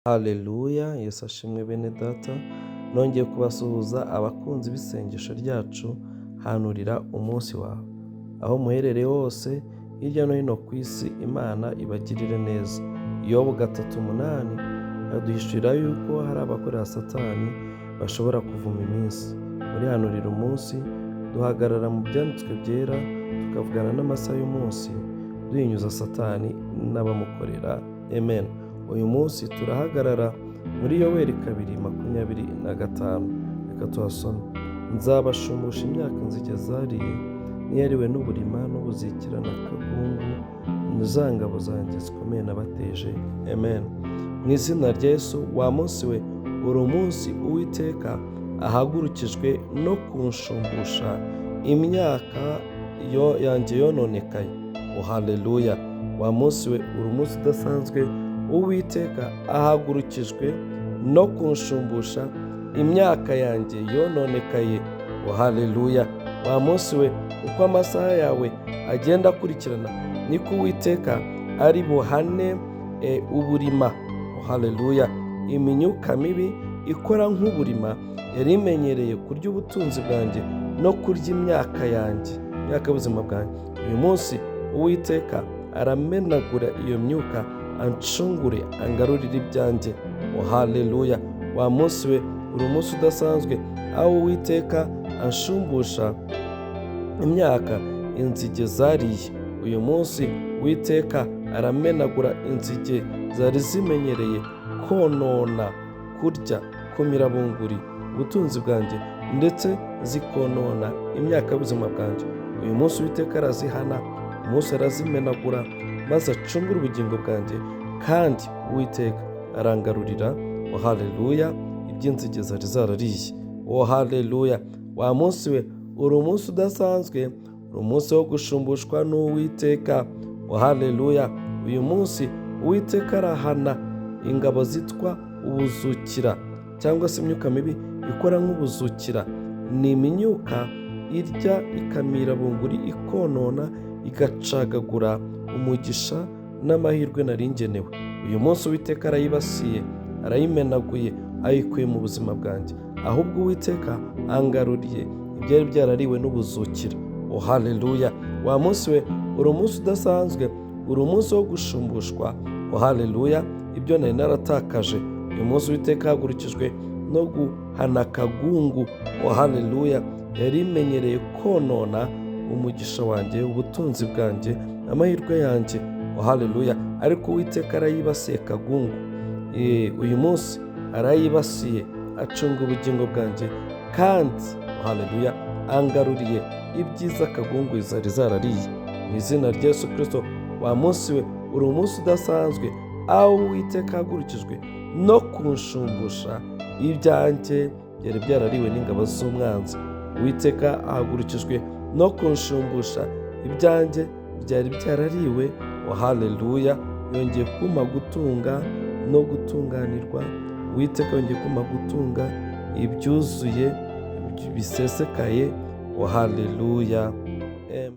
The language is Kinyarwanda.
Haleluya, Yesu ashimwe bene data, nongeye kubasuhuza abakunzi b'isengesho ryacu, hanurira umunsi wawe. Aho muherereye hose, hirya no hino ku isi, Imana ibagirire neza. Yobu 3:8 aduhishurira yuko hari abakorera Satani bashobora kuvuma iminsi. Muri hanurira umunsi, duhagarara mu byanditswe byera, tukavugana n'amasaha y'umunsi, duhinyuza Satani n'abamukorera. Amen. Uyu munsi turahagarara muri Yoweri 2:25. Reka tuhasome. Nzabashumbusha imyaka inzige zariye, n'iyariwe n'uburima n'ubuzikira na kagungu, za ngabo zanjye zikomeye nabateje. Amen. Mu izina rya Yesu, wa munsi we, uri umunsi Uwiteka ahagurukijwe no kunshumbusha imyaka yanjye yononekaye. Oh, haleluya. Wa munsi we, uri umunsi udasanzwe, Uwiteka ahagurukijwe no kunshumbusha imyaka yanjye yononekaye. Oh, haleluya. Wa munsi we, uko amasaha yawe agenda akurikirana, niko Uwiteka ari buhane uburima. Oh, haleluya. Imyuka mibi ikora nk'uburima yari imenyereye kurya ubutunzi bwanjye no kurya imyaka yanjye, imyaka y'ubuzima bwanjye. Uyu munsi Uwiteka aramenagura iyo myuka, ancungure, angarurire ibyanjye. Oh, haleluya. Wa munsi we, uri umunsi udasanzwe, aho Uwiteka anshumbusha imyaka inzige zariye. Uyu munsi Uwiteka aramenagura inzige zari zimenyereye konona, kurya, kumira bunguri ubutunzi bwanjye, ndetse zikonona imyaka y'ubuzima bwanjye. Uyu munsi Uwiteka arazihana, umunsi arazimenagura, maze acungure ubugingo bwanjye, kandi Uwiteka arangarurira. Oh, haleluya, iby'inzige zari zarariye. Oh, haleluya. Wa munsi we, uri umunsi udasanzwe, uri umunsi wo gushumbushwa n'Uwiteka. Oh, haleluya. Uyu munsi Uwiteka arahana ingabo zitwa ubuzukira, cyangwa se imyuka mibi ikora nk'ubuzukira. Ni imyuka irya ikamira bunguri, ikonona, igacagagura umugisha n'amahirwe nari ngenewe. Uyu munsi Uwiteka arayibasiye, arayimenaguye, ayikuye mu buzima bwanjye. Ahubwo Uwiteka angaruriye ibyari byarariwe n'ubuzukira. Oh, haleluya. Wa munsi we, uri umunsi udasanzwe, uri umunsi wo gushumbushwa. Oh, haleluya, ibyo nari naratakaje. Uyu munsi Uwiteka ahagurukijwe no guhana akagungu. Oh, haleluya, yari imenyereye konona umugisha wanjye, ubutunzi bwanjye, amahirwe yanjye. Oh, haleluya. Ariko Uwiteka arayibasiye kagungu. Uyu munsi arayibasiye, acunga ubugingo bwanjye, kandi oh, haleluya, angaruriye ibyiza kagungu zari zarariye. Mu izina rya Yesu Kristo, wa munsi we, uri umunsi udasanzwe, aho Uwiteka ahagurukijwe no kunshumbusha ibyanjye byari byarariwe n'ingabo z'umwanzi. Uwiteka ahagurukijwe no kunshumbusha ibyanjye byari byarariwe. Oh, haleluya. Yongeye kumpa gutunga no gutunganirwa. Uwiteka yongeye kumpa gutunga ibyuzuye bisesekaye. Oh, haleluya. Amen.